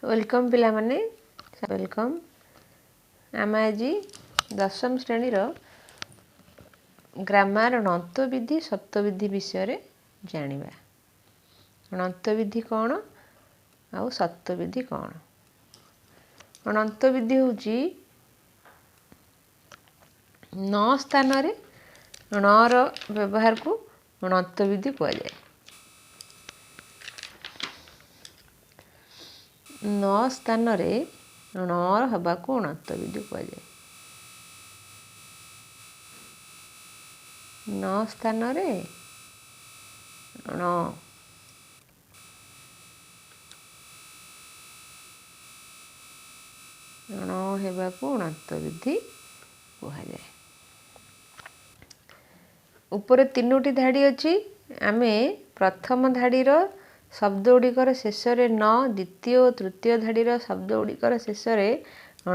Welcome ପିଲାମାନେ, welcome. ଆମେ ଆଜି ଦଶମ ଶ୍ରେଣୀର ଗ୍ରାମାର ଣତ୍ୱବିଧି ସତ୍ୱବିଧି ବିଷୟରେ ଜାଣିବା। ଣତ୍ୱବିଧି କ'ଣ ଆଉ ସତ୍ୱବିଧି କ'ଣ? ଣତ୍ୱବିଧି ହେଉଛି ନ ସ୍ଥାନରେ ଣର ବ୍ୟବହାରକୁ ଣତ୍ୱବିଧି କୁହାଯାଏ। ନ ସ୍ଥାନରେ ଣ ହେବାକୁ ଣତ୍ୱବିଧି କୁହାଯାଏ। ନ ସ୍ଥାନରେ ଣ, ଣ ହେବାକୁ ଣତ୍ୱବିଧି କୁହାଯାଏ। ଉପରେ ତିନୋଟି ଧାଡ଼ି ଅଛି। ଆମେ ପ୍ରଥମ ଧାଡ଼ିର ଶବ୍ଦ ଗୁଡ଼ିକର ଶେଷରେ ନ, ଦ୍ୱିତୀୟ ଓ ତୃତୀୟ ଧାଡ଼ିର ଶବ୍ଦ ଗୁଡ଼ିକର ଶେଷରେ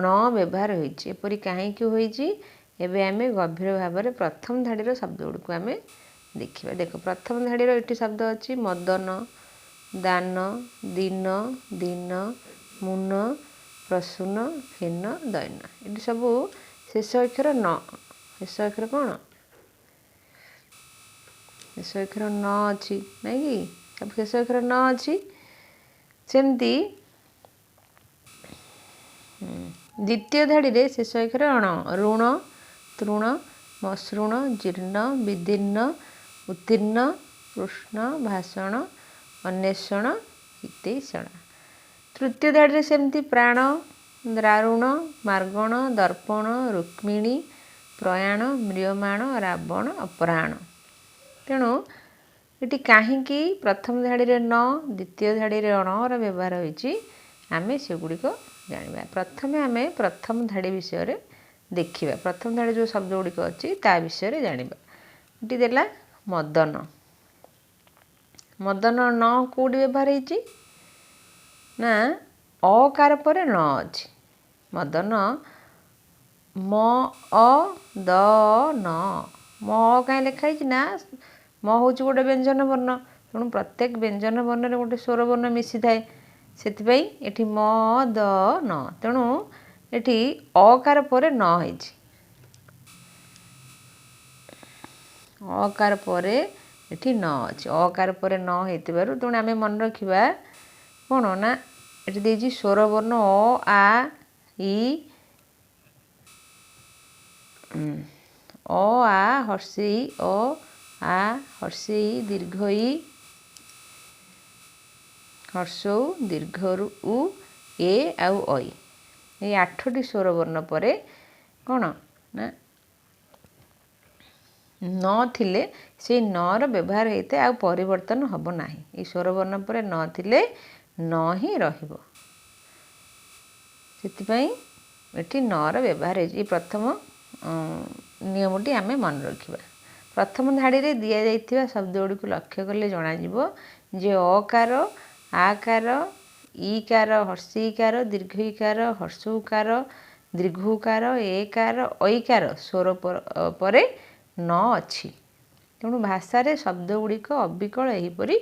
ଣ ବ୍ୟବହାର ହୋଇଛି। ଏପରି କାହିଁକି ହୋଇଛି, ଏବେ ଆମେ ଗଭୀର ଭାବରେ ପ୍ରଥମ ଧାଡ଼ିର ଶବ୍ଦ ଗୁଡ଼ିକୁ ଆମେ ଦେଖିବା। ଦେଖ, ପ୍ରଥମ ଧାଡ଼ିର ଏଠି ଶବ୍ଦ ଅଛି ମଦନ, ଦାନ, ଦିନ, ଦିନ, ମୁନ, ପ୍ରସୂନ, ଫେନ, ଦୈନ। ଏଠି ସବୁ ଶେଷ ଅକ୍ଷର ନ। ଶେଷ ଅକ୍ଷର କ'ଣ? ଶେଷ ଅକ୍ଷର ନ ଅଛି, ନାଇଁ କି? ସବୁ ଶେଷ ଅକ୍ଷର ନ ଅଛି। ସେମିତି ଦ୍ୱିତୀୟ ଧାଡ଼ିରେ ଶେଷ ଅକ୍ଷର ଅଣ, ଋଣ, ତୃଣ, ମସୃଣ, ଜୀର୍ଣ୍ଣ, ବିଦୀର୍ଣ୍ଣ, ଉତ୍ତୀର୍ଣ୍ଣ, କୃଷ୍ଣ, ଭାଷଣ, ଅନ୍ୱେଷଣ, ହିତୈଷଣ। ତୃତୀୟ ଧାଡ଼ିରେ ସେମିତି ପ୍ରାଣ, ଦାରୁଣ, ମାର୍ଗଣ, ଦର୍ପଣ, ରୁକ୍ମିଣୀ, ପ୍ରୟାଣ, ମ୍ରିୟମାଣ, ରାବଣ, ଅପରାହ୍ଣ। ତେଣୁ ଏଠି କାହିଁକି ପ୍ରଥମ ଧାଡ଼ିରେ ନ, ଦ୍ୱିତୀୟ ଧାଡ଼ିରେ ଅଣର ବ୍ୟବହାର ହୋଇଛି, ଆମେ ସେଗୁଡ଼ିକ ଜାଣିବା। ପ୍ରଥମେ ଆମେ ପ୍ରଥମ ଧାଡ଼ି ବିଷୟରେ ଦେଖିବା। ପ୍ରଥମ ଧାଡ଼ି ଯେଉଁ ଶବ୍ଦ ଗୁଡ଼ିକ ଅଛି ତା ବିଷୟରେ ଜାଣିବା। ଏଠି ଦେଲା ମଦନ। ମଦନ ନ କେଉଁଠି ବ୍ୟବହାର ହେଇଛି ନା ଅକାର ପରେ ନ ଅଛି। ମଦନ ମ ଅ ଦ ନ। ମ ଅ କାହିଁ ଲେଖା ହେଇଛି ନା ମ ହେଉଛି ଗୋଟେ ବ୍ୟଞ୍ଜନ ବର୍ଣ୍ଣ, ତେଣୁ ପ୍ରତ୍ୟେକ ବ୍ୟଞ୍ଜନ ବର୍ଣ୍ଣରେ ଗୋଟେ ସ୍ୱର ବର୍ଣ୍ଣ ମିଶିଥାଏ, ସେଥିପାଇଁ ଏଠି ମ ଦ ନ। ତେଣୁ ଏଠି ଅକାର ପରେ ନ ହେଇଛି। ଅକାର ପରେ ଏଠି ନ ଅଛି। ଅକାର ପରେ ନ ହେଇଥିବାରୁ ତେଣୁ ଆମେ ମନେ ରଖିବା କ'ଣ ନା ଏଠି ଦେଇଛି ସ୍ୱରବର୍ଣ୍ଣ ଅ ଆ ଇ, ଅ ଆ ହର୍ଷେଇ, ଅ ଆ ହର୍ଷେଇ ଦୀର୍ଘ ଇ, ହର୍ଷଉ ଦୀର୍ଘରୁ ଉ, ଏ ଆଉ ଐ, ଏଇ ଆଠଟି ସ୍ୱରବର୍ଣ୍ଣ ପରେ କ'ଣ ନା ନ ଥିଲେ ସେଇ ନର ବ୍ୟବହାର ହେଇଥାଏ, ଆଉ ପରିବର୍ତ୍ତନ ହେବ ନାହିଁ। ଏଇ ସ୍ୱରବର୍ଣ୍ଣ ପରେ ନ ଥିଲେ ନ ହିଁ ରହିବ, ସେଥିପାଇଁ ଏଠି ନର ବ୍ୟବହାର ହେଇଛି। ଏଇ ପ୍ରଥମ ନିୟମଟି ଆମେ ମନେ ରଖିବା। ପ୍ରଥମ ଧାଡ଼ିରେ ଦିଆଯାଇଥିବା ଶବ୍ଦ ଗୁଡ଼ିକୁ ଲକ୍ଷ୍ୟ କଲେ ଜଣାଯିବ ଯେ ଅକାର, ଆକାର, ଇକାର, ହର୍ଷଇକାର, ଦୀର୍ଘଇକାର, ହର୍ଷଉକାର, ଦୀର୍ଘଉକାର, ଏକାର, ଐକାର ସ୍ୱର ପରେ ନ ଅଛି। ତେଣୁ ଭାଷାରେ ଶବ୍ଦ ଗୁଡ଼ିକ ଅବିକଳ ଏହିପରି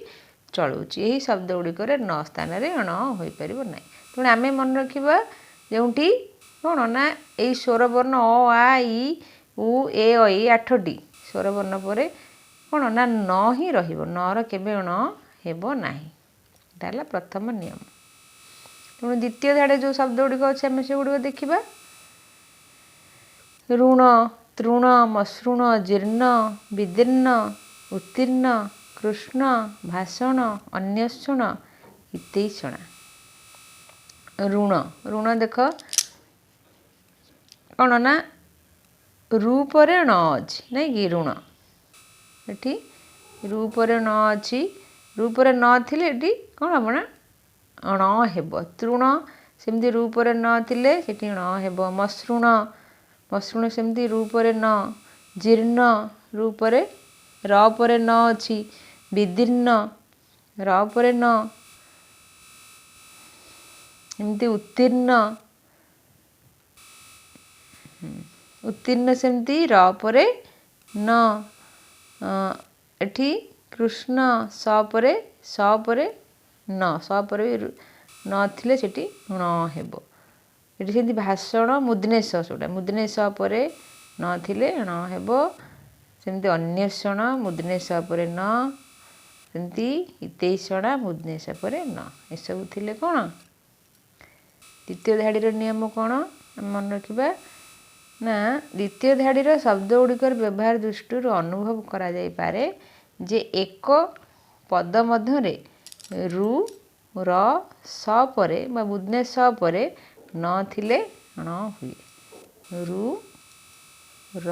ଚଳୁଛି। ଏହି ଶବ୍ଦ ଗୁଡ଼ିକରେ ନ ସ୍ଥାନରେ ଣ ହୋଇପାରିବ ନାହିଁ। ତେଣୁ ଆମେ ମନେ ରଖିବା ଯେଉଁଠି କ'ଣ ନା ଏଇ ସ୍ୱରବର୍ଣ୍ଣ ଅ ଆ ଇ ଉ ଏ ଐ ଆଠଟି ସ୍ୱରବର୍ଣ୍ଣ ପରେ କ'ଣ ନା ନ ହିଁ ରହିବ, ନର କେବେ ଣ ହେବ ନାହିଁ। ଏଇଟା ହେଲା ପ୍ରଥମ ନିୟମ। ତେଣୁ ଦ୍ୱିତୀୟ ଧାଡ଼ିରେ ଯେଉଁ ଶବ୍ଦ ଗୁଡ଼ିକ ଅଛି ଆମେ ସେଗୁଡ଼ିକ ଦେଖିବା। ଋଣ, ତୃଣ, ମସୃଣ, ଜୀର୍ଣ୍ଣ, ବିଦୀର୍ଣ୍ଣ, ଉତ୍ତୀର୍ଣ୍ଣ, କୃଷ୍ଣ, ଭାଷଣ, ଅନ୍ୱେଷଣ, ହିତୈଷଣା। ଋଣ, ଋଣ ଦେଖ କ'ଣ ନା ରୂପରେ ଣ ଅଛି, ନାଇଁ କି? ଋଣ ଏଠି ରୂପରେ ଣ ଅଛି। ରୂପରେ ନ ଥିଲେ ଏଠି କ'ଣ ହେବ ନା ଣ ହେବ। ତୃଣ ସେମିତି ରୂପରେ ନ ଥିଲେ ସେଠି ଣ ହେବ। ମସୃଣ, ମସୃଣ ସେମିତି ରୂପରେ ନ। ଜୀର୍ଣ୍ଣ ରୂପରେ ର ପରେ ନ ଅଛି। ବିଦୀର୍ଣ୍ଣ ର ପରେ ନ। ଏମିତି ଉତ୍ତୀର୍ଣ୍ଣ, ଉତ୍ତୀର୍ଣ୍ଣ ସେମିତି ର ପରେ ନ। ଏଠି କୃଷ୍ଣ ସ ପରେ, ସ ପରେ ନ, ସ ପରେ ବି ନଥିଲେ ସେଠି ଣ ହେବ। ଏଠି ସେମିତି ଭାଷଣ ମୁଦ୍ନେଶ, ସେଗୁଡ଼ା ମୁଦ୍ନେଶ ପରେ ନ ଥିଲେ ଣ ହେବ। ସେମିତି ଅନ୍ୱେଷଣ ମୁଦ୍ନେଶ ପରେ ନ, ସେମିତି ହିତୈଷଣା ମୁଦ୍ନେଶ ପରେ ନ, ଏସବୁ ଥିଲେ କ'ଣ? ଦ୍ୱିତୀୟ ଧାଡ଼ିର ନିୟମ କ'ଣ ଆମେ ମନେ ରଖିବା ନା, ଦ୍ୱିତୀୟ ଧାଡ଼ିର ଶବ୍ଦ ଗୁଡ଼ିକର ବ୍ୟବହାର ଦୃଷ୍ଟିରୁ ଅନୁଭବ କରାଯାଇପାରେ ଯେ ଏକ ପଦ ମଧ୍ୟରେ ରୁ, ର, ସ ପରେ ବା ମୁଦ୍ନେଶ ପରେ ନ ଥିଲେ ଣ ହୁଏ। ରୁ, ର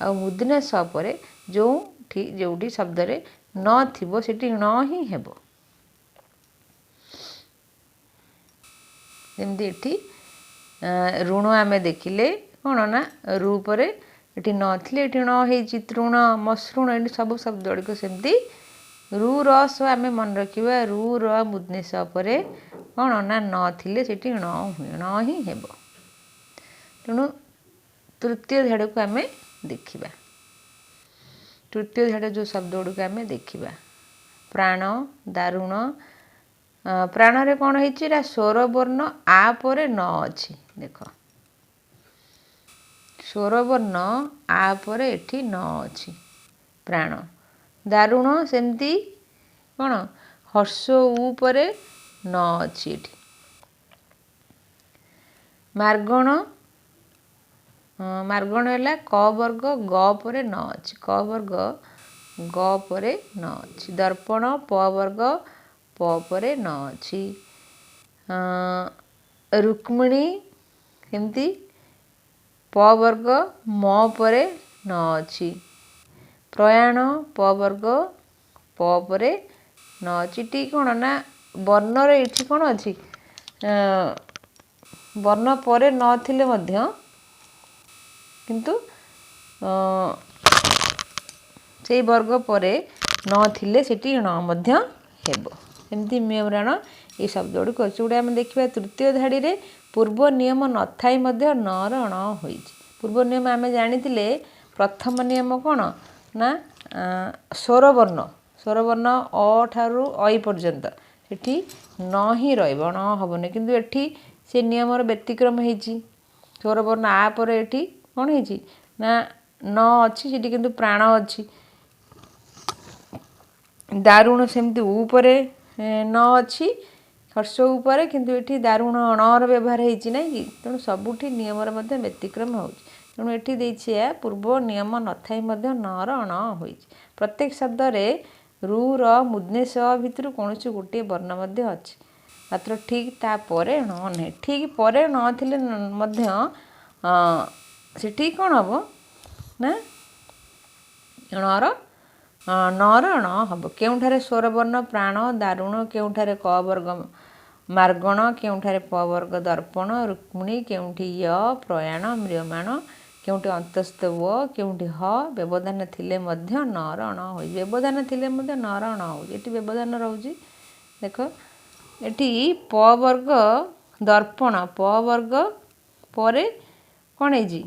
ଆଉ ମୁଦ୍ନେଶ ପରେ ଯେଉଁଠି ଯେଉଁଠି ଶବ୍ଦରେ ନ ଥିବ ସେଠି ଣ ହିଁ ହେବ। ଯେମିତି ଏଠି ଋଣ ଆମେ ଦେଖିଲେ କ'ଣ ନା ରୁ ପରେ ଏଠି ନଥିଲେ ଏଠି ଣ ହେଇଛି। ତୃଣ, ମସୃଣ, ଏଠି ସବୁ ଶବ୍ଦ ଗୁଡ଼ିକ ସେମିତି ରୁ, ର, ସ ଆମେ ମନେ ରଖିବା। ରୁ, ର, ମୁଦ୍ନେଶ ପରେ କ'ଣ ନା ନଥିଲେ ସେଠି ଣ ହୁଏ, ଣ ହିଁ ହେବ। ତେଣୁ ତୃତୀୟ ଧାଡ଼ିକୁ ଆମେ ଦେଖିବା। ତୃତୀୟ ଧାଡ଼ିର ଯେଉଁ ଶବ୍ଦ ଗୁଡ଼ିକ ଆମେ ଦେଖିବା, ପ୍ରାଣ, ଦାରୁଣ। ପ୍ରାଣରେ କ'ଣ ହେଇଛି ନା ସ୍ୱରବର୍ଣ୍ଣ ଆ ପରେ ନ ଅଛି। ଦେଖ, ସ୍ୱରବର୍ଣ୍ଣ ଆ ପରେ ଏଠି ନ ଅଛି, ପ୍ରାଣ। ଦାରୁଣ ସେମିତି କ'ଣ ହର୍ଷ ଉ ପରେ ନ ଅଛି ଏଠି। ମାର୍ଗଣ, ମାର୍ଗଣ ହେଲା କ ବର୍ଗ ଗ ପରେ ନ ଅଛି, କ ବର୍ଗ ଗ ପରେ ନ ଅଛି। ଦର୍ପଣ ପ ବର୍ଗ ପ ପରେ ନ ଅଛି। ରୁକ୍ମିଣୀ ଏମିତି ପ ବର୍ଗ ମ ପରେ ନ ଅଛି। ପ୍ରୟାଣ ପ ବର୍ଗ ପ ପରେ ନ ଅଛି। ଏଠି କ'ଣ ନା ବର୍ଣ୍ଣର ଏଠି କ'ଣ ଅଛି, ବର୍ଣ୍ଣ ପରେ ନଥିଲେ ମଧ୍ୟ କିନ୍ତୁ ସେଇ ବର୍ଗ ପରେ ନଥିଲେ ସେଠି ଣ ମଧ୍ୟ ହେବ। ସେମିତି ମ୍ରିୟମାଣ ଏଇ ଶବ୍ଦ ଗୁଡ଼ିକ ଅଛି। ଗୁଡ଼ା ଆମେ ଦେଖିବା, ତୃତୀୟ ଧାଡ଼ିରେ ପୂର୍ବ ନିୟମ ନଥାଇ ମଧ୍ୟ ନର ଣ ହୋଇଛି। ପୂର୍ବ ନିୟମ ଆମେ ଜାଣିଥିଲେ, ପ୍ରଥମ ନିୟମ କ'ଣ ନା ସ୍ୱରବର୍ଣ୍ଣ, ସ୍ୱରବର୍ଣ୍ଣ ଅ ଠାରୁ ଐ ପର୍ଯ୍ୟନ୍ତ ସେଠି ନ ହିଁ ରହିବ, ଣ ହେବନି। କିନ୍ତୁ ଏଠି ସେ ନିୟମର ବ୍ୟତିକ୍ରମ ହେଇଛି। ସ୍ୱରବର୍ଣ୍ଣ ଆ ପରେ ଏଠି କ'ଣ ହେଇଛି ନା ନ ଅଛି ସେଠି, କିନ୍ତୁ ପ୍ରାଣ ଅଛି। ଦାରୁଣ ସେମିତି ଉ ପରେ ନ ଅଛି, ହର୍ଷ ଉପରେ, କିନ୍ତୁ ଏଠି ଦାରୁଣ ଣର ବ୍ୟବହାର ହେଇଛି ନାଇଁ କି? ତେଣୁ ସବୁଠି ନିୟମର ମଧ୍ୟ ବ୍ୟତିକ୍ରମ ହେଉଛି। ତେଣୁ ଏଠି ଦେଇଛି ଏହା, ପୂର୍ବ ନିୟମ ନଥାଇ ମଧ୍ୟ ନର ଣ ହୋଇଛି। ପ୍ରତ୍ୟେକ ଶବ୍ଦରେ ରୁ, ର, ମୁଦ୍ନେଶ ଭିତରୁ କୌଣସି ଗୋଟିଏ ବର୍ଣ୍ଣ ମଧ୍ୟ ଅଛି, ମାତ୍ର ଠିକ୍ ତାପରେ ଣ ନାହିଁ। ଠିକ୍ ପରେ ନ ଥିଲେ ମଧ୍ୟ ସେଠି କ'ଣ ହେବ ନା ଣର ନର ଣ ହେବ। କେଉଁଠାରେ ସ୍ୱରବର୍ଣ୍ଣ ପ୍ରାଣ, ଦାରୁଣ, କେଉଁଠାରେ କ ବର୍ଗ ମାର୍ଗଣ, କେଉଁଠାରେ ପ ବର୍ଗ ଦର୍ପଣ, ରୁକ୍ମିଣୀ, କେଉଁଠି ୟ ପ୍ରୟାଣ, ମ୍ରିୟମାଣ, କେଉଁଠି ଅନ୍ତସ୍ଥ ଓ, କେଉଁଠି ହ ବ୍ୟବଧାନ ଥିଲେ ମଧ୍ୟ ନର ଣ ହୋଇଛି। ବ୍ୟବଧାନ ଥିଲେ ମଧ୍ୟ ନର ଣ ହେଉଛି। ଏଠି ବ୍ୟବଧାନ ରହୁଛି। ଦେଖ, ଏଠି ପ ବର୍ଗ ଦର୍ପଣ, ପ ବର୍ଗ ପରେ କ'ଣ ହେଇଛି?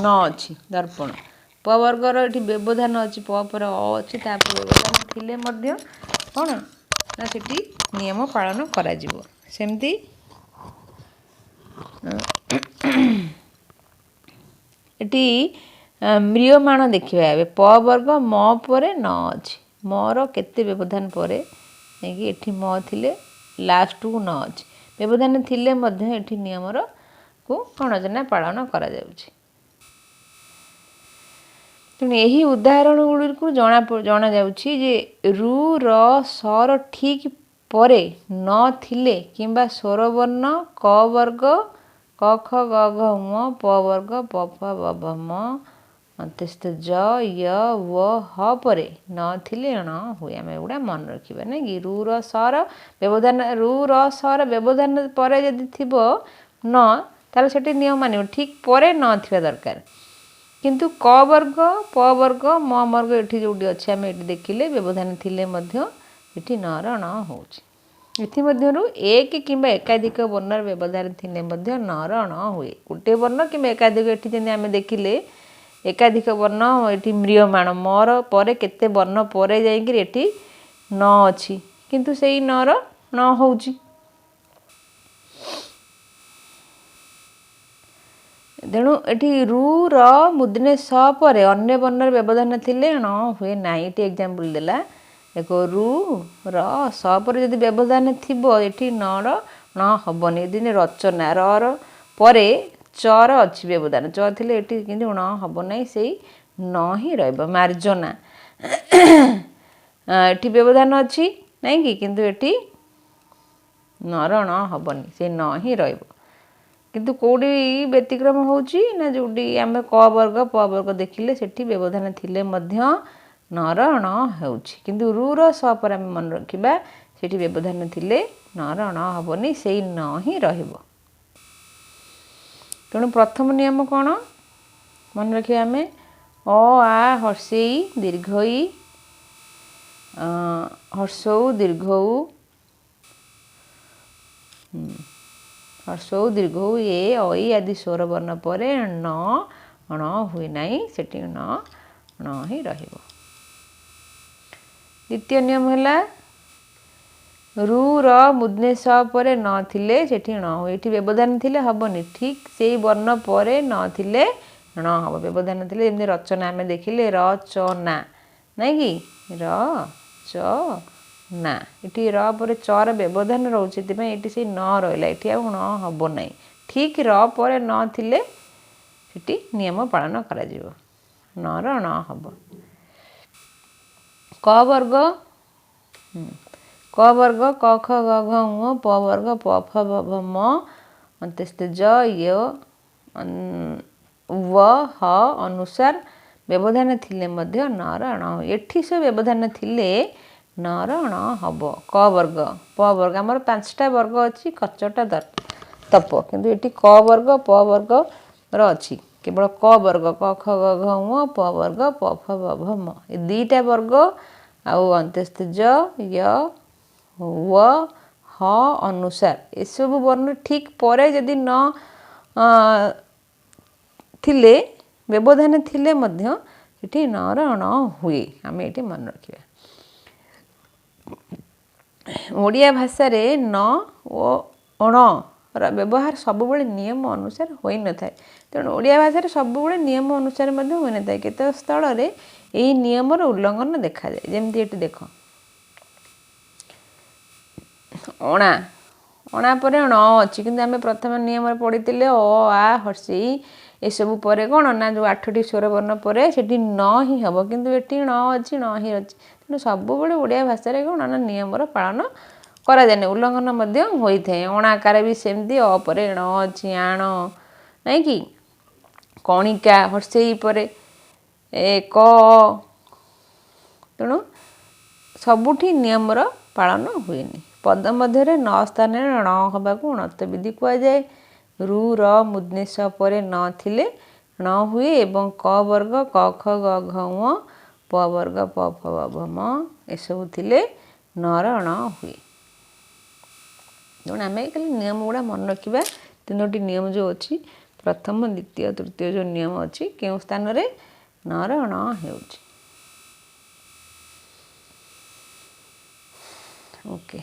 ନ ଅଛି ଦର୍ପଣ। ପ ବର୍ଗର ଏଠି ବ୍ୟବଧାନ ଅଛି, ପ ପରେ ଅ ଅଛି, ତାପରେ ବ୍ୟବଧାନ ଥିଲେ ମଧ୍ୟ କ'ଣ ନା ସେଠି ନିୟମ ପାଳନ କରାଯିବ। ସେମିତି ଏଠି ମ୍ରିୟମାଣ ଦେଖିବା ଏବେ, ପ ବର୍ଗ ମ ପରେ ନ ଅଛି। ମର କେତେ ବ୍ୟବଧାନ ପରେ ଯାଇକି ଏଠି ମ ଥିଲେ ଲାଷ୍ଟକୁ ନ ଅଛି। ବ୍ୟବଧାନ ଥିଲେ ମଧ୍ୟ ଏଠି ନିୟମର କୁ କ'ଣ ନା ପାଳନ କରାଯାଉଛି। ତେଣୁ ଏହି ଉଦାହରଣ ଗୁଡ଼ିକୁ ଜଣା ଜଣାଯାଉଛି ଯେ ରୁ, ର, ସର ଠିକ୍ ପରେ ନଥିଲେ କିମ୍ବା ସ୍ୱରବର୍ଣ୍ଣ କ ବର୍ଗ କ ଖ ଗ ଘ ମ, ପ ବର୍ଗ ପ ଫ ବ ଭ ମ, ଅନ୍ତସ୍ଥ ଜ ୟ ୱ ହ ପରେ ନଥିଲେ ଣ ହୁଏ। ଆମେ ଏଗୁଡ଼ା ମନେ ରଖିବା ନାଇଁ କି? ରୁ, ର, ସର ବ୍ୟବଧାନ, ରୁ, ର, ସର ବ୍ୟବଧାନ ପରେ ଯଦି ଥିବ ନ, ତାହେଲେ ସେଠି ନିୟମ ମାନିବ, ଠିକ୍ ପରେ ନ ଥିବା ଦରକାର। କିନ୍ତୁ କ ବର୍ଗ ପ ବର୍ଗ ମ ବର୍ଗ ଏଠି ଯେଉଁଠି ଅଛି ଆମେ ଏଠି ଦେଖିଲେ ବ୍ୟବଧାନ ଥିଲେ ମଧ୍ୟ ଏଠି ନର ଣ ହେଉଛି। ଏଥିମଧ୍ୟରୁ ଏକ କିମ୍ବା ଏକାଧିକ ବର୍ଣ୍ଣର ବ୍ୟବଧାନ ଥିଲେ ମଧ୍ୟ ନର ଣ ହୁଏ। ଗୋଟିଏ ବର୍ଣ୍ଣ କିମ୍ବା ଏକାଧିକ, ଏଠି ଯେମିତି ଆମେ ଦେଖିଲେ ଏକାଧିକ ବର୍ଣ୍ଣ, ଏଠି ମ୍ରିୟମାଣ ମର ପରେ କେତେ ବର୍ଣ୍ଣ ପରେ ଯାଇକିରି ଏଠି ନ ଅଛି, କିନ୍ତୁ ସେଇ ନର ଣ ହେଉଛି। ତେଣୁ ଏଠି ରୁ ର ମୁଦ୍ନେ ସ ପରେ ଅନ୍ୟ ବର୍ଣ୍ଣର ବ୍ୟବଧାନ ଥିଲେ ଣ ହୁଏ ନାହିଁ। ଏଠି ଏକ୍ଜାମ୍ପଲ୍ ଦେଲା ଦେଖ, ରୁ ର ସ ପରେ ଯଦି ବ୍ୟବଧାନ ଥିବ ଏଠି ନର ଣ ହେବନି। ଏଦିନ ରଚନା ର ର ପରେ ଚର ଅଛି ବ୍ୟବଧାନ, ଚ ଥିଲେ ଏଠି କିନ୍ତୁ ଣ ହେବ ନାହିଁ, ସେଇ ନ ହିଁ ରହିବ। ମାର୍ଜନା ଏଠି ବ୍ୟବଧାନ ଅଛି ନାଇଁ କି, କିନ୍ତୁ ଏଠି ନର ଣ ହେବନି, ସେ ନ ହିଁ ରହିବ। କିନ୍ତୁ କେଉଁଠି ବ୍ୟତିକ୍ରମ ହେଉଛି ନା ଯେଉଁଠି ଆମେ କ ବର୍ଗ ପ ବର୍ଗ ଦେଖିଲେ ସେଠି ବ୍ୟବଧାନ ଥିଲେ ମଧ୍ୟ ନର ଣ ହେଉଛି। କିନ୍ତୁ ରୁ ର ସ ପରେ ଆମେ ମନେ ରଖିବା ସେଠି ବ୍ୟବଧାନ ଥିଲେ ନର ଣ ହେବନି, ସେଇ ନ ହିଁ ରହିବ। ତେଣୁ ପ୍ରଥମ ନିୟମ କ'ଣ ମନେ ରଖିବା ଆମେ? ଅ ଆ ହର୍ଷେଇ ଦୀର୍ଘଇ, ହର୍ଷଉ ଦୀର୍ଘଉ, ହର୍ଷଉ ଦୀର୍ଘଉ ଏ ଐ ଆଦି ସ୍ୱରବର୍ଣ୍ଣ ପରେ ଣ ଣ ହୁଏ ନାହିଁ, ସେଠି ଣ ଣ ହିଁ ରହିବ। ଦ୍ୱିତୀୟ ନିୟମ ହେଲା ରୁ ର ମୁଦ୍ନେ ସ ପରେ ନ ଥିଲେ ସେଠି ଣ ହୁଏ। ଏଠି ବ୍ୟବଧାନ ଥିଲେ ହେବନି, ଠିକ୍ ସେଇ ବର୍ଣ୍ଣ ପରେ ନ ଥିଲେ ଣ ହେବ। ବ୍ୟବଧାନ ଥିଲେ ଯେମିତି ରଚନା ଆମେ ଦେଖିଲେ ର ଚ ନା, ନାଇଁ କି ର ଚ ନା, ଏଠି ର ପରେ ଚର ବ୍ୟବଧାନ ରହୁଛି, ସେଥିପାଇଁ ଏଠି ସେଇ ନ ରହିଲା, ଏଠି ଆଉ ଣ ହେବ ନାହିଁ। ଠିକ୍ ର ପରେ ନ ଥିଲେ ସେଠି ନିୟମ ପାଳନ କରାଯିବ, ନର ଣ ହେବ। କ ବର୍ଗ, କ ବର୍ଗ କ ଖ ଗ ଘ ଙ, ପ ବର୍ଗ ପ ଫ ବ ଭ ମ, ଅନ୍ତ୍ୟସ୍ଥ ଜ ୟ ୱ ହ ଅନୁସାର ବ୍ୟବଧାନ ଥିଲେ ମଧ୍ୟ ନର ଣ। ଏଠି ସବୁ ବ୍ୟବଧାନ ଥିଲେ ନର ଣ ହେବ। କ ବର୍ଗ ପ ବର୍ଗ, ଆମର 5ଟା ବର୍ଗ ଅଛି, କଚଟା ତପ, କିନ୍ତୁ ଏଠି କ ବର୍ଗ ପ ବର୍ଗର ଅଛି କେବଳ କ ବର୍ଗ କ ଖ ଗ ଘ ଙ, ପ ବର୍ଗ ପ ଫ ବ ଭ ମ, ଏ 2ଟା ବର୍ଗ ଆଉ ଅନ୍ତ୍ୟସ୍ଥ ଜ ୟ ୱ ହ ଅନୁସାର ଏସବୁ ବର୍ଣ୍ଣ ଠିକ୍ ପରେ ଯଦି ନ ଥିଲେ ବ୍ୟବଧାନ ଥିଲେ ମଧ୍ୟ ସେଠି ନର ଣ ହୁଏ। ଆମେ ଏଠି ମନେ ରଖିବା ଓଡ଼ିଆ ଭାଷାରେ ନ ଓ ଅଣର ବ୍ୟବହାର ସବୁବେଳେ ନିୟମ ଅନୁସାରେ ହୋଇନଥାଏ। ତେଣୁ ଓଡ଼ିଆ ଭାଷାରେ ସବୁବେଳେ ନିୟମ ଅନୁସାରେ ମଧ୍ୟ ହୋଇନଥାଏ, କେତେକ ସ୍ଥଳରେ ଏହି ନିୟମର ଉଲ୍ଲଂଘନ ଦେଖାଯାଏ। ଯେମିତି ଏଠି ଦେଖ ଅଣା, ଅଣା ପରେ ଣ ଅଛି, କିନ୍ତୁ ଆମେ ପ୍ରଥମେ ନିୟମରେ ପଢ଼ିଥିଲେ ଅ ଆ ହର୍ଷେଇ ଏସବୁ ପରେ କ'ଣ ନା ଯେଉଁ 8ଟି ସ୍ୱରବର୍ଣ୍ଣ ପରେ ସେଠି ନ ହିଁ ହେବ, କିନ୍ତୁ ଏଠି ଣ ଅଛି, ଣ ହିଁ ଅଛି। ତେଣୁ ସବୁବେଳେ ଓଡ଼ିଆ ଭାଷାରେ କ'ଣ ନା ନିୟମର ପାଳନ କରାଯାଏନି, ଉଲ୍ଲଂଘନ ମଧ୍ୟ ହୋଇଥାଏ। ଅଣାକାର ବି ସେମିତି ଅ ପରେ ଣ ଅଛି, ଆଣ ନାଇଁ କି, କଣିକା ହର୍ଷେଇ ପରେ ଏ କ, ତେଣୁ ସବୁଠି ନିୟମର ପାଳନ ହୁଏନି। ପଦ ମଧ୍ୟରେ ନ ସ୍ଥାନରେ ଣ ହେବାକୁ ଣତ୍ୱ ବିଧି କୁହାଯାଏ। ରୁ ର ମୁଦ୍ନେ ସ ପରେ ନ ଥିଲେ ଣ ହୁଏ ଏବଂ କ ବର୍ଗ କ ଖ ଗ ଘ ଙ, ପ ବର୍ଗ ପ ଫ ବ ଭ ମ ଏସବୁ ଥିଲେ ନର ଣ ହୁଏ। ତେଣୁ ଆମେ ଖାଲି ନିୟମ ଗୁଡ଼ା ମନେ ରଖିବା। 3ଟି ନିୟମ ଯେଉଁ ଅଛି, ପ୍ରଥମ ଦ୍ୱିତୀୟ ତୃତୀୟ ଯେଉଁ ନିୟମ ଅଛି, କେଉଁ ସ୍ଥାନରେ ନର ଣ ହେଉଛି। ଓକେ,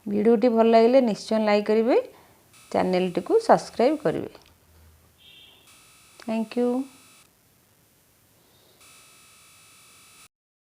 ଭିଡ଼ିଓଟି ଭଲ ଲାଗିଲେ ନିଶ୍ଚୟ ଲାଇକ୍ କରିବେ, ଚ୍ୟାନେଲଟିକୁ ସବସ୍କ୍ରାଇବ୍ କରିବେ। Thank you.